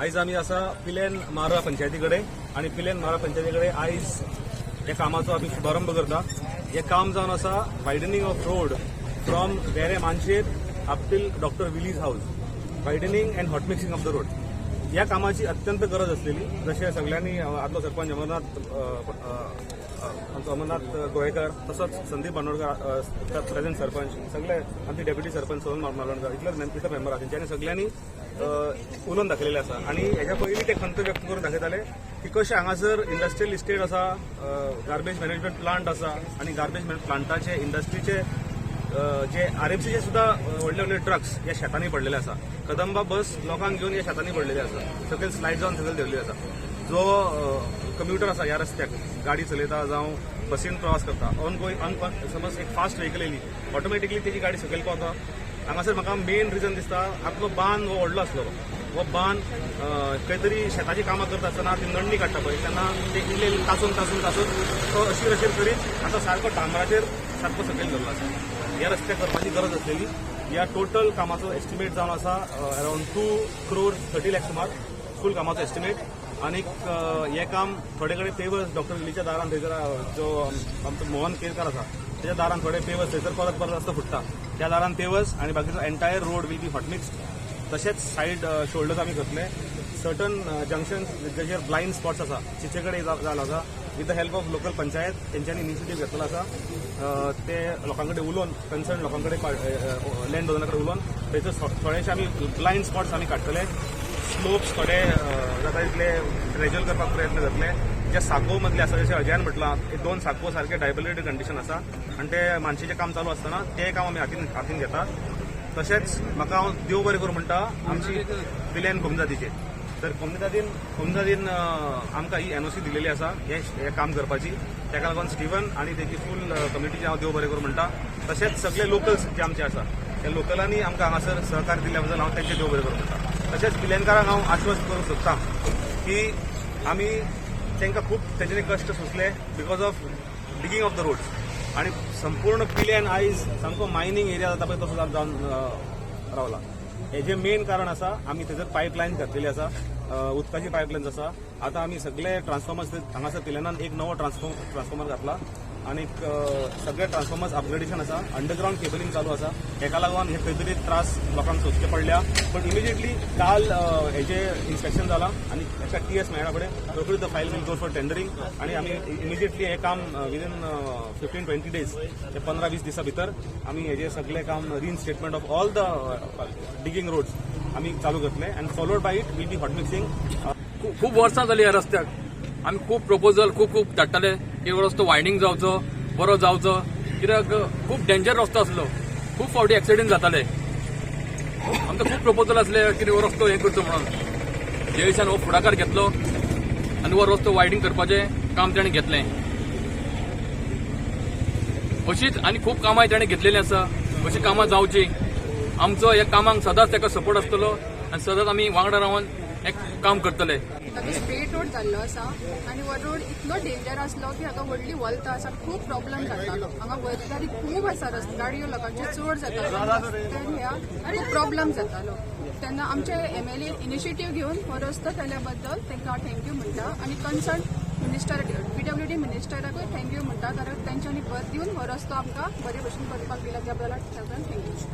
आयज आमी आसा पिलेन मारा पंचायती कडेन आनी पिलेन मारा पंचायती कडेन आयज ह्या कामाचो आमी शुभारंभ करता. हें काम जावन आसा widening of road from Verem Manshet up till Doctor Willy's house, widening and hot mixing of the road. ह्या कामाची अत्यंत गरज आसलेली. जशें सगळ्यांनी आदलो सरपंच अमरनाथ अ, अ, अ, आमचो अमरनाथ गोवेकर, तसोच संदीप बांदोडकर प्रेझेंट सरपंच, सगळे आमचे डेप्युटी सरपंच सोहन मालवणकर, इतले मेंबर आसा, तेंच्यांनी सगळ्यांनी उलोवन दाखयलेलें आसा. आनी हेच्या पयलीं ते खंत व्यक्त करून दाखयताले की कशें हांगासर इंडस्ट्रियल इस्टेट आसा, गार्बेज मॅनेजमेंट प्लांट आसा आनी गार्बेज प्लांटाचे इंडस्ट्रीचे जे आरएमसीचे सुद्धा व्हडले व्हडले ट्रक्स ह्या शेतांनी पडलेले आसा. कदंबा बस लोकांक घेवन ह्या शेतांनी पडलेले आसा, सकयल स्लायड जावन सकयल देंवलेली आसा. जो कम्युटर आसा, ह्या रस्त्याक गाडी चलयता जावं बसीन प्रवास करता, ऑन गोईंग ऑन समज एक फास्ट व्हेकल येयली, ऑटोमॅटिकली तेजी गाडी सकयल पावता. हांगासर म्हाका मेन रिजन दिसता, आपलो बांद हो व्हडलो आसलो. हो बांद खंय तरी शेताची कामां करता आसतना ती नडणी काडटा पळय, तेन्ना ते इल्ले इल्ले तासून तासून तासून तो अशीर अशीर करीत आतां सारको डांबराचेर सारको सकयल गेल्लो आसा. ह्या रस्त्याक करपाची गरज आसलेली. ह्या टोटल कामाचो एस्टिमेट जावन आसा अरावंड 2 क्रोर 30 लॅक सुमार फूल कामाचो एस्टिमेट. आनीक हें काम थोडे कडेन पेवर्स डॉक्टर विलीच्या दारान थंयसर जो आमचो मोहन केरकार आसा त्याच्या दारान थोडे पेवर्स, थंयसर परत परत रस्तो फुट्टा, त्या दारान पेवर्स आनी बाकीचो entire road will be hot mix. तशेंच सायड शोल्डर्स आमी करतले. सर्टन जंक्शन जेचेर ब्लायंड स्पॉट्स आसा, तिचे कडेन जालो आसा, with the help of local panchayat तेंच्यांनी इनिशिएटीव घेतलेलो आसा. ते लोकां कडेन उलोवन, कन्सर्न लोकां कडेन, लँड ओनरा कडेन उलोवन थंयसर थोडेशे आमी ब्लायंड स्पॉट्स आमी काडटले. स्लोप्स थोडे जाता तितले ग्रेज्युअल करपाक प्रयत्न करतले. जे साको मदले आसा, जशें अजयान म्हटलां, एक दोन साको सारके डायबिलिटेड कंडिशन आसा आनी ते मानशेचें काम चालू आसतना तें काम आमी हातीन हातीन घेतात. तशेंच म्हाका हांव देव बरें करूं म्हणटा आमची पिल्यान कोमुनिदादीचेर. तर कोमुनिदादीन आमकां ही एनओसी दिलेली आसा हें हें काम करपाची. ताका लागून स्टिवन आनी तेजी फूल कमिटीचे हांव देव बरें करूं म्हणटा. तशेंच सगळे लोकल्स जे आमचे आसा, त्या लोकलांनी आमकां हांगासर सहकार्य दिल्ल्या बद्दल हांव तेंचे देव बरें करूं म्हणटा. तशेंच पिलेनकारांक हांव आश्वस्त करूंक सोदता की आमी तांकां खूब तेंच्यांनी कश्ट सोंसले because of digging of the roads आनी संपूर्ण पिल्यान आयज सामको मायनींग एरिया जाता पळय तसो जावन रावला. हेजें मेन कारण आसा, आमी थंयसर पायपलायन घातलेली आसा, उदकाची पायपलायन आसा. आतां आमी सगळे ट्रान्सफॉर्मर्स हांगासर पिलेनान एक नवो ट्रान्सफॉर्मर घातला आनी सगळे ट्रान्सफॉर्मर्स अपग्रेडेशन आसा, अंडरग्रावंड केबलिंग चालू आसा. हेका लागून हे खंय तरी त्रास लोकांक सोंसचे पडल्या, बट इमिजिएटली काल हेजे इन्स्पेक्शन जाला आनी एका टीएस मेळ्ळा फुडें रोखडी the file will go for tendering आनी आमी इमिजिएटली हें काम विदीन 15-20 डेज, ते 15-20 दिसां भितर आमी हेजे सगळे काम reinstatement of all the digging roads आमी चालू करतले and followed by it will be hot mixing. खूब खूब वर्सां जाली ह्या रस्त्याक. आमी खूब प्रपोजल खूब खूब धाडटाले की हो रस्तो वायडनींग जावचो, बरो जावचो, कित्याक खूब डेंजर रस्तो आसलो, खूब फावटी एक्सिडेंट जाताले. आमकां खूब प्रपोजल आसले की हो रस्तो हें करचो म्हणून. जयेशान हो फुडाकार घेतलो आनी हो रस्तो वायडनींग करपाचें काम ताणें घेतलें. अशीच आनी खूब कामां ताणें घेतलेलीं आसा. अशीं कामां जावचीं. आमचो ह्या कामांक सदांच ताका सपोर्ट आसतलो आनी सदांच आमी वांगडा रावन हें काम करतले. ताका स्ट्रेट रोड जाल्लो आसा आनी हो रोड इतलो डेंजर आसलो की हांगा व्हडली वलता आसा, खूब प्रॉब्लम जातालो. हांगा वरदारी खूब आसा, रस्ते गाडयो लोकांच्यो चड जातालो, तर ह्या खूब प्रॉब्लम जातालो. तेन्ना आमचे एमएलए इनिशिएटीव घेवन हो रस्तो केल्या बद्दल तांकां हांव thank you म्हणटा आनी कन्सर्न मिनिस्टर, पीडब्ल्यूडी मिनिस्टराकूय thank you म्हणटा, कारण तेंच्यांनी भर दिवन हो रस्तो आमकां बरे भशेन करपाक दिला. त्या बद्दल thank you.